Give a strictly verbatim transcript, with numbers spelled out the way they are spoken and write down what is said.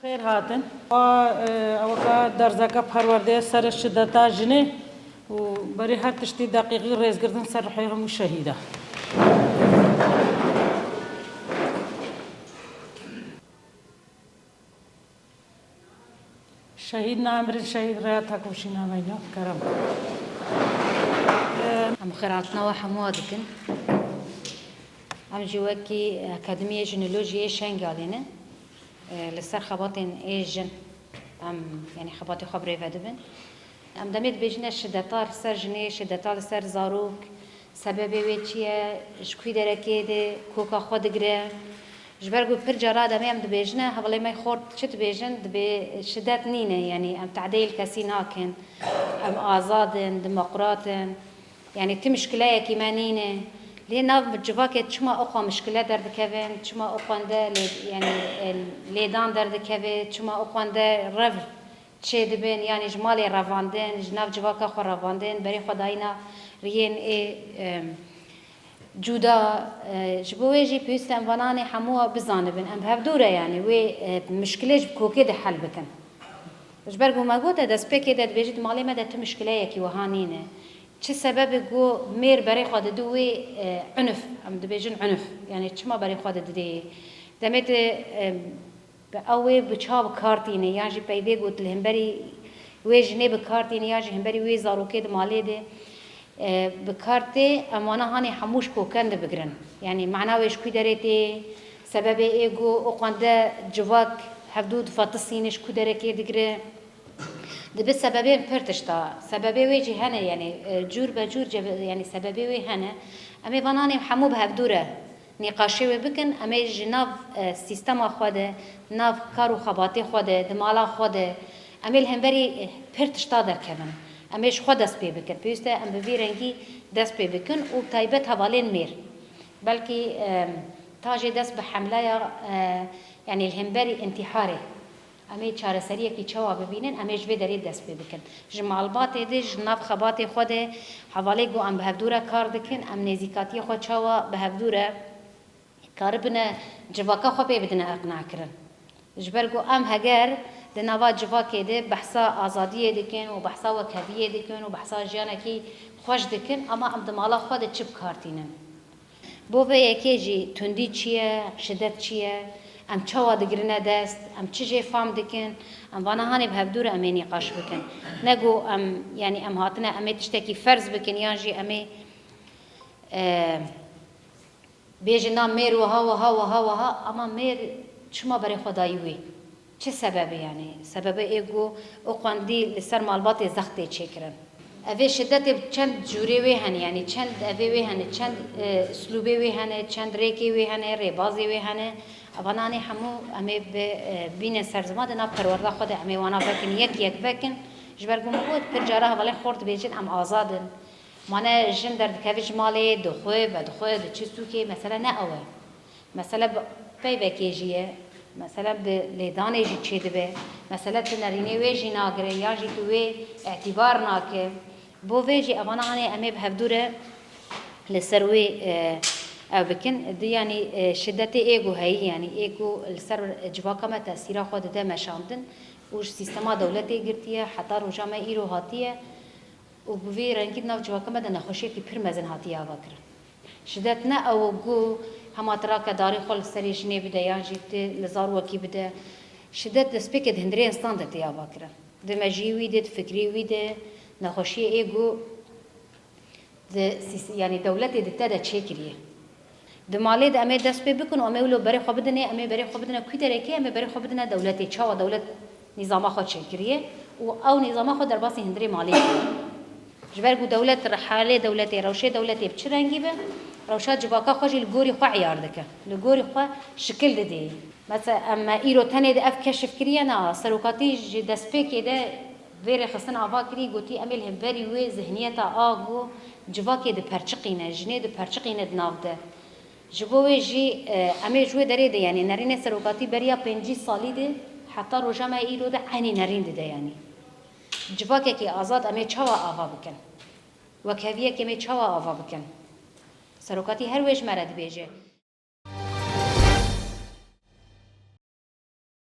Xêr hatin. Wa, e, ewka derzeke perwerdeye ser şideta jinê û berî her tiştî deqîqî rêzgirtin ser rihê hemû şehîda. Şehîd namirin, şehîd rêya tekoşîna meyna kerem. Em xêrhatina we hemû dikin. Em jî wekî Akademiyê Jinolojiyê Şengalê ne. Li ser xebatên ê jin em, yanî xebatê xwe birêve dibin. Em demê dibêjine şideta li ser jinê, şideta li ser zarok, sebebê wê çi ye, ji kû derekê de koka xwe digire. Ji ber ku pir cara demê em dibêjine, hevalê me xort çi dibêjin, dibê şidet nîne, yanî em tedeyê li kesî nakin, em azad in, demokrat in. Yanî ti mişkileyekî me nîne. Lê nav civakê çima oxwa mişkile derdikevin, çima oxwende lê, yanî, e, lêdan derdikeve, çima oxwende rev çêdibin, yanî ji malê revandin, ji nav civaka xwe revandin, berê xwe dayîna riyên ê, e, cuda, e, ji bo wê jî pêwîst e em vananê hemû bizanibin. Em bi hevdû re, yanî wê, e, mişkilê ji kokê de hel bikin. Ji ber ku me gote destpêkê de dibêjit malê me de tu mişkileyekî wiha nîne. Çi sebebê ku mêr berê xwe didû wê, e, unuf, em dibêjin unuf. Yanî çima berê xwe dididê? Demê tu, e, bi ew wê bi çav bi kar tîne, yan jî peyvê ku tu li hemberî wê jinê bi kar tîne, yan jî hemberî wê zarokê di malê de, e, bi kar tê, em wana hanê hemû ji koken de bigirin. Yanî mana wê ji kû derê tê, sebebê ê ku oqande civak hevdû difatisîne ji kû derekê digire. Dibe sebebên pir tişta. Sebebê wê jî hene, yanî, e, cûr be cûr ceve-, yanî sebebê wê hene. Em ê vananê hemû bi hevdû re nîqaşê wê bikin. Em ê ji nav, e, sîstema xwe de, nav kar û xebatê xwe de, di mala xwe de, em ê li hemberî, e, pir tişta derkevin. Em ê ji xwe dest pê bikin. Pêwîst e em bi vî rengî dest pê bikin û taybet hevalên mêr. Belkî, e, ta jê dest bi hemleya, e, yanî li hemberî întîharê. Em ê çareseriyekî çawa bibînin, em ê ji vê derê dest pê bikin. Ji malbatê de, ji nav xebatê xwe de, hevalê ku em bi hevdû re kar dikin, em nêzîkatiyê xwe çawa bi hevdû re karibine civaka xwe pê bidine iqnakirin. Ji ber ku em heger di nava civakê de behsa azadiyê dikin û behsa wekheviyê dikin û behsa jiyanekî xweş dikin, ama em di mala xwe de çi bi kar tînin? Bo vê yekê jî tundî çi ye, şidet çi ye, em çawa digirine dest, em çi jê fam dikin, em vana hanê bi hevdû re em ê nîqaş bikin. Ne ku em, yanî em hatine em ê tiştekî ferz bikin yan jî em ê, e, bêjin na mêr wiha, wiha, wiha, wiha, ama mêr çima berê xwe dayî wê? Çi sebebê, yanî? Sebebê ê ku o qwendî li ser malbatê zext tê çêkirin. Evê şidetê çend cûrê wê hene, yanî çend evê wê hene, çend, e, uslûbê wê hene, çend rêkê wê hene, rêbazê wê hene. Evananê hemû em ê bi, e, bîne ser ziman, di nav perwerda xwe de em ê wana vekin, yek yek vekin. Ji ber ku min got, pir cara hevalên xort dibêjin, em azad in. Mane jin derdikeve ji malê, dixwe, vedixwe, diçe sûkê, mesele ne ew e. Mesele bi peyvekê jî ye, mesele bi lêdanê jî çêdibe, mesele tu nerînê wê jî nagire, yan jî tu wê îtîbar nake. Bo vê jî evana hanê em ê bi hevdû re li ser wê, e, ew bikin. Di, yanî, e, şidetê ê ku heyî, yanî ê ku li ser civaka me tesîra xwe dide meşandin û ji sîstema dewletê girtiye, heta roja me îro hatiye. Û bi vî rengî di nav civaka me de nexweşiyekî pir mezin hatiye avakirin. Şidet ne ew ku hema tu rake darê xwe li serê jinê bide yan jî tu li zarokî bide. Şidet destpêkê di hundirê însan de tê avakirin. Di mejiyê wî de, di fikrê wî de, nexweşiyê ê ku di sîs-, yanî dewletê di te de çêkiriye. Di malê de em ê dest pê bikin û em ê wilo berê xwe bidinê, em ê berê xwe bidine kû derekê, em ê berê xwe bidine dewletê. Çawa dewlet nîzama xwe çêkiriye û ew nîzama xwe derbasî hundirê malê kiriye. Ji ber ku dewlet, halê dewletê, rewşê dewletê bi çi rengî be, rewşa civaka xwe jî li gorî xwe eyar dike. Li gorî xwe şikil didê. Mesela em îro tenê de ev keşif kiriye, na, serokatî ji destpêkê de vê rêxistin ava kirî, gotî, em ê li hemberî wê zihniyeta a ku civakê diperçiqîne, jinê diperçiqîne di nav de. Ji bo wê jî, e, em ê ji wê derê de, yanî nerînê serokatî beriya pêncî salî de heta roja me îro de eynî nerîn dide, yanî. Civakekî azad em ê çawa ava bikin? Wekheviyekê em ê çawa ava bikin? Serokatî her wê ji me re dibêje.